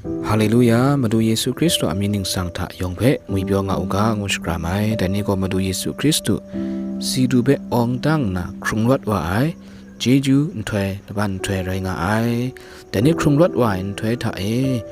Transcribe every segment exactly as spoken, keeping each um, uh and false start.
Haleluya, Madu Yesu Hkristu a mying ningsang hta yawng hpe ngwipyaw nga u ga, ngu shakram ai. Dai ni gaw Madu Yesu Hkristu si du hpe awng dang nna hkrung rawt wa ai, chyeju nhtoi laban nhtoi rai nga ai. Dai ni hkrung rawt wa ai nhtoi hta e,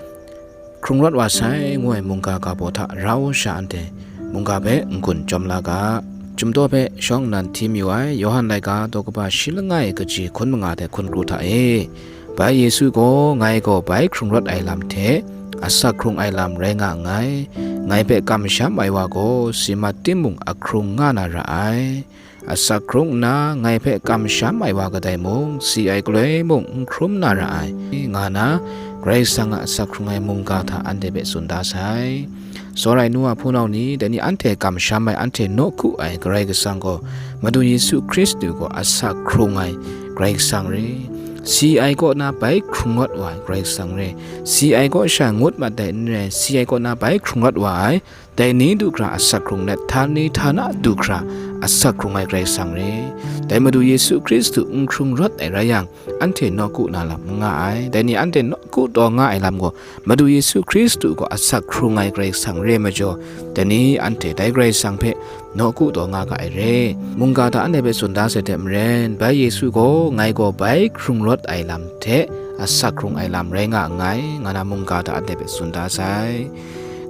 hkrung rawt wa sai, ngu ai mungga ga baw hta rau sha anhte mungga hpe n-gun chyawm la ga. Chyum daw hpe shawng nnan hti mayu ai, Yawhan laika daw kaba shi langai kaji hkun manga hte hkun kru hta e, bai Yesu gaw, "Ngai gaw bai hkrung rawt ai lam hte asak hkrung ai lam rai nga nngai. Ngai hpe kamsham ai wa gaw si mat timung ahkrung nga na ra ai. Asak hkrung nna ngai hpe kamsham ai wa kadai mung, si ai galoi mung n hkrum na ra ai," nga na, Karai Kasang a asak hkrung ai mungga hta anhte hpe tsun da sai. Tsawra ai nu wa hpunau ni, dai ni anhte kamsham ai, anhte nawku ai Karai Kasang gaw, Madu Yesu Hkristu gaw asak hkrung ai Karai Kasang re. Si ai kaw na bai hkrung rawt wa ai Karai Kasang re. Si ai kaw sha ngut mat ai n rai, si ai kaw na bai hkrung rawt wa ai, dai ni du hkra asak hkrung let, htani htana du hkra asak hkrung ai Karai Kasang re. Dai Madu Yesu Hkristu n hkrung rawt ai rai yang, anhte nawku na lam n nga ai. Dai ni anhte nawku taw nga ai lam gaw, Madu Yesu Hkristu gaw asak hkrung ai Karai Kasang re ai majaw, dai ni anhte dai Karai Kasang hpe nawku taw nga ga ai re. Mungga hta anhte hpe tsun da sai hte maren, bai Yesu gaw, "Ngai gaw bai hkrung rawt ai lam hte asak hkrung ai lam rai nga nngai," nga na mungga hta anhte hpe tsun da sai.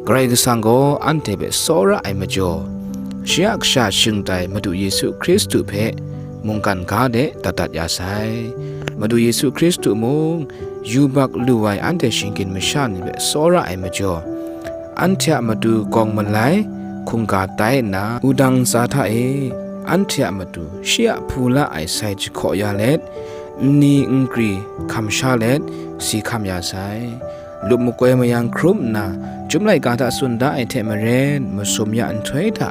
Karai Kasang gaw anhte hpe tsawra ai majaw, shi a kasha shingtai Madu Yesu Hkristu hpe mungkan ga de dat dat ya sai. Madu Yesu Hkristu mung yubak lu ai anhte shinggyim masha ni hpe tsawra ai majaw, anhte a matu gawng malai hkungga tai nna, wudang ntsa hta e anhte a matu shi a hpu la ai sai jahkaw ya let, nni nkri hkam sha let si hkam ya sai. Lup makoi mayang hkrum nna, Chyum laika hta tsun da ai hte maren, masum ya nhtoi hta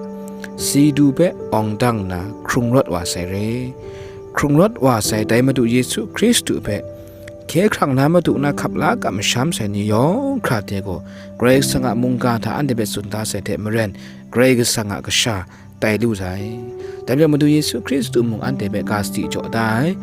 si du hpe awng dang nna hkrung rawt wa sai re. Hkrung rawt wa sai dai Madu Yesu Hkristu hpe hkye hkrang na matu na hkap la kamsham sai ni yawng hkra hte gaw, Karai Kasang a mungga hta anhte hpe tsun da sai hte maren, Karai Kasang a kasha tai lu sai. Dai majaw Madu Yesu Hkristu mung anhte hpe ga sadi jaw da ai.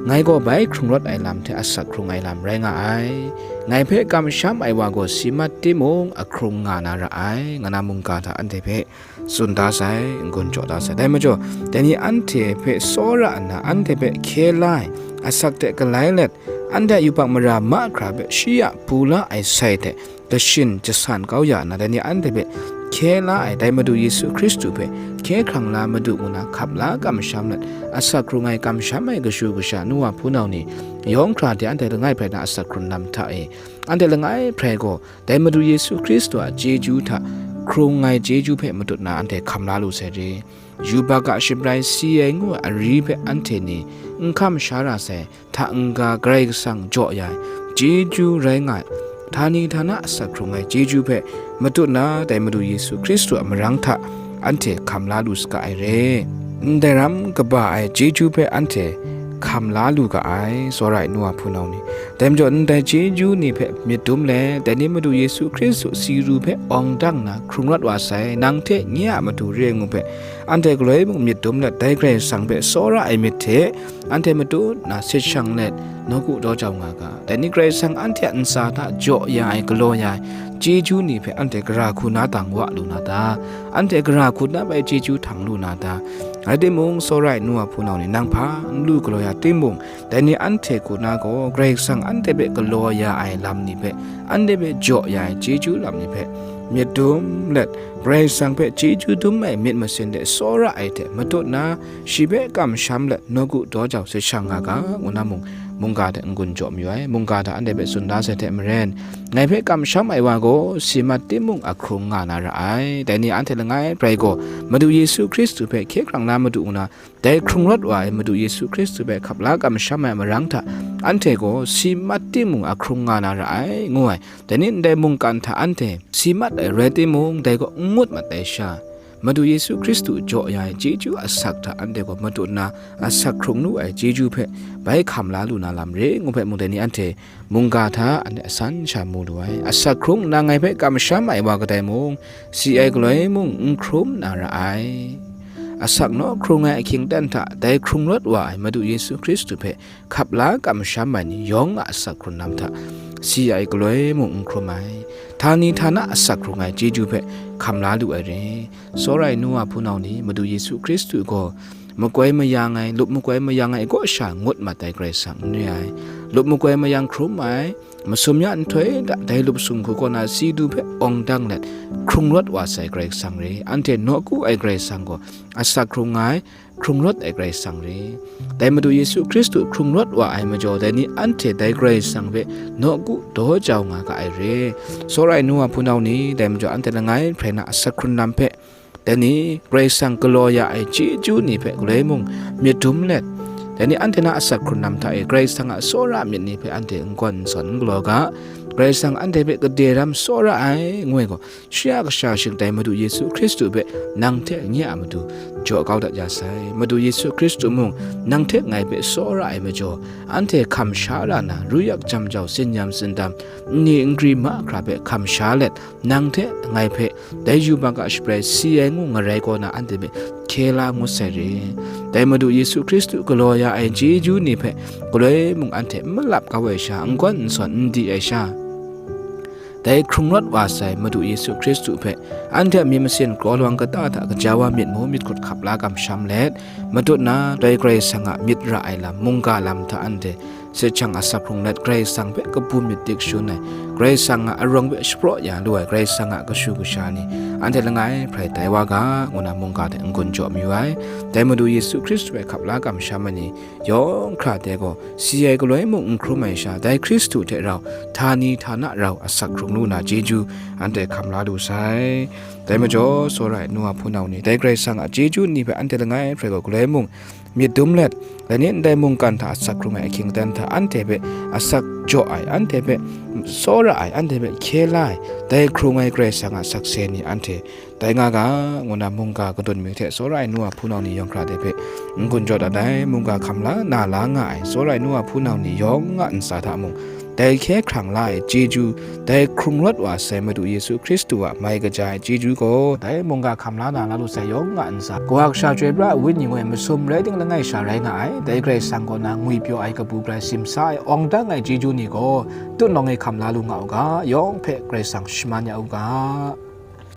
"Ngai gaw bai hkrung rawt ai lam hte asak hkrung ai lam rai nga ai. Ngai hpe kamsham ai wa gaw si mat timung ahkrung nga na ra ai," nga na mungga hta anhte hpe tsun da sai, n-gun jaw da sai. Dai majaw, dai ni anhte hpe tsawra nna, anhte hpe hkye la ai, asak hte galai let, anhte a yubak mara mahkra hpe shi a hpu la ai sai hte kashin jasan kau ya nna, dai ni anhte hpe hkye la ai, dai Madu Yesu Hkristu hpe hkye hkrang la matu ngu na hkap la kamsham let, asak hkrung ai, kamsham ai kashu kasha nu wa hpunau ni yawng hkra de anhte langai hprai na asak hkrung lam hta e, anhte langai hprai gaw dai Madu Yesu Hkristu a chyeju hta hkrung ai chyeju hpe matut na anhte hkam la lu sai re. Yubak a shabrai si ai ngu ai ari hpe anhte ni n hkam sha ra sai, hta n-ga Karai Kasang jaw ya ai chyeju rai nga ai, htani htana asak hkrung ai chyeju hpe matut na, dai Madu Yesu Hkristu a marang hta anhte hkam la lu saga ai re. Ndai ram kaba ai chyeju hpe anhte hkam la lu ga ai, tsawra ai nu wa hpunau ni. Dai majaw, ndai chyeju ni hpe myit dum let, dai ni Madu Yesu Hkristu si du hpe awng dang na hkrung rawt wa sai, nang hte nye a matu re ai ngu hpe, anhte galoi mung myit dum let, dai Karai Kasang hpe tsawra ai myit hte anhte matut na sit shang let, nawku daw jau nga ga. Dai ni Karai Kasang anhte a ntsa hta jaw ya ai, galaw ya ai chyeju ni hpe anhte gara hku na dang wa lu na ta? Anhte gara hku na bai chyeju htang lu na ta? Rai timung, tsawra ai nu wa hpunau ni, nang hpa n lu galaw ya timung, dai ni anhte hku na gaw, Karai Kasang anhte hpe galaw ya ai lam ni hpe, anhte hpe jaw ya ai chyeju lam ni hpe myit dum let, Karai Kasang hpe chyeju dum ai myit masin de tsawra ai hte matut na, shi hpe kamsham let, nawku daw jau sit shang nga ga, ngu na mung, mungga hte n-gun jaw mayu ai. Mungga hta anhte hpe tsun da sai hte maren, ngai hpe kamsham ai wa gaw si mat timung ahkrung nga na ra ai. Dai ni anhte langai hprai gaw Madu Yesu Hkristu hpe hkye hkrang na matu ngu na, dai hkrung rawt wa ai Madu Yesu Hkristu hpe hkap la kamsham ai marang hta, anhte gaw si mat timung ahkrung nga na ra ai, ngu ai. Dai ni ndai mungkan hta anhte si mat ai rai timung, dai gaw n ngut mat ai sha, Madu Yesu Hkristu jaw ya ai chyeju asak hta anhte gaw matut na, asak hkrung lu ai chyeju hpe bai hkam la lu na lam re, ngu hpe mung dai ni anhte mungga hta anhte asan sha mu lu ai. Asak hkrung nna ngai hpe kamsham ai wa kadai mung, si ai galoi mung n hkrum na ra ai. asak naw hkrung ai ahkying aten hta dai hkrung rawt wa ai Madu Yesu Hkristu hpe hkap la kamsham ai ni yawng a asak hkrung lam hta si ai galoi mung n hkrum ai, htani htana asak hkrung ai chyeju hpe hkam la lu ai re. Tsawra ai nu wa hpunau ni, Madu Yesu Hkristu gaw makoi mayang ai, lup makoi mayang ai kaw sha ngut mat ai Karai Kasang n re ai. Lup makoi mayang hkrum ai, masum ya nhtoi hta dai lup sumhku kaw na si du hpe awng dang let hkrung rawt wa sai Karai Kasang re. Anhte nawku ai Karai Kasang gaw asak hkrung ai, hkrung rawt ai Karai Kasang re. Dai Madu Yesu Hkristu hkrung rawt wa ai majaw, dai ni anhte dai Karai Kasang hpe nawku daw jau nga ga ai re. Tsawra ai nu wa hpunau ni, dai majaw anhte langai hprai na asak hkrung lam hpe, dai ni Karai Kasang galaw ya ai chyeju ni hpe galoi mung myit dum let, dai ni anhte na asak hkrung lam hta e Karai Kasang a tsawra myit ni hpe anhte n gawn n sawn n galaw ga. Karai Kasang anhte hpe gade ram tsawra ai, ngu ai gaw, shi a Kasha shingtai Madu Yesu Hkristu hpe nang hte nye a matu jaw kau dat ya sai. Madu Yesu Hkristu mung nang hte ngai hpe tsawra ai majaw, anhte hkam sha ra na, ruyak jam jau, sinyam sindam, nni nkri mahkra hpe hkam sha let, nang hte ngai hpe dai yubak a shabrai si ai ngu ngarai kaw na anhte hpe hkye la ngut sai re. Dai Madu Yesu Hkristu galaw ya ai chyeju ni hpe galoi mung anhte n malap kau ai sha, n gawn n sawn n di ai sha, dai hkrung rawt wa sai Madu Yesu Hkristu hpe anhte a myit masin kraw lawang kata hta gaja wa myit mu myit hkut hkap la kamsham let, matut na dai Karai Kasang a myit ra ai lam, mungga lam hta anhte sechang asak hkrung let Karai Kasang hpe kabu myit dik shun ai, Karai Kasang a arawng hpe shapraw ya lu ai Karai Kasang a kashu kasha ni, anhte langai hprai tai wa ga, ngu na mungga hte n-gun jaw mayu ai. Dai Madu Yesu Hkristu hpe hkap la kamsham ai ni yawng hkra de gaw, si ai galoi mung n hkrum ai sha, dai Hkristu hte rau, htani htana rau asak hkrung lu na chyeju anhte hkam la lu sai. Dai majaw, tsawra ai nu wa hpunau ni, dai Karai Kasang a chyeju ni hpe anhte langai hprai gaw galoi mung myit dum let, dai ni ndai mungkan hta asak hkrung ai ahkying aten hta anhte hpe asak jaw ai, anhte hpe tsawra ai, anhte hpe hkye la ai, dai hkrung ai Karai Kasang a sakse ni anhte tai nga ga, ngu na mungga kadun mi hte tsawra ai nu wa hpunau ni yawng hkra de hpe n-gun jaw dat ai. Mungga hkam la na la nga ai tsawra ai nu wa hpunau ni yawng a ntsa hta mung, dai hkye hkrang la ai chyeju, dai hkrung rawt wa sai Madu Yesu Hkristu a mai kaja ai chyeju gaw, dai mungga hkam la na la lu sai yawng a ntsa, Kawa Kasha Chyoi Pra ai Wenyi ngu ai masum rai ting langai sha rai nga ai, dai Karai Kasang kaw na ngwipyaw ai kabu grai simsa ai awng dang ai chyeju ni gaw, tutnawng e hkam la lu nga u ga, yawng hpe Karai Kasang shaman ya u ga.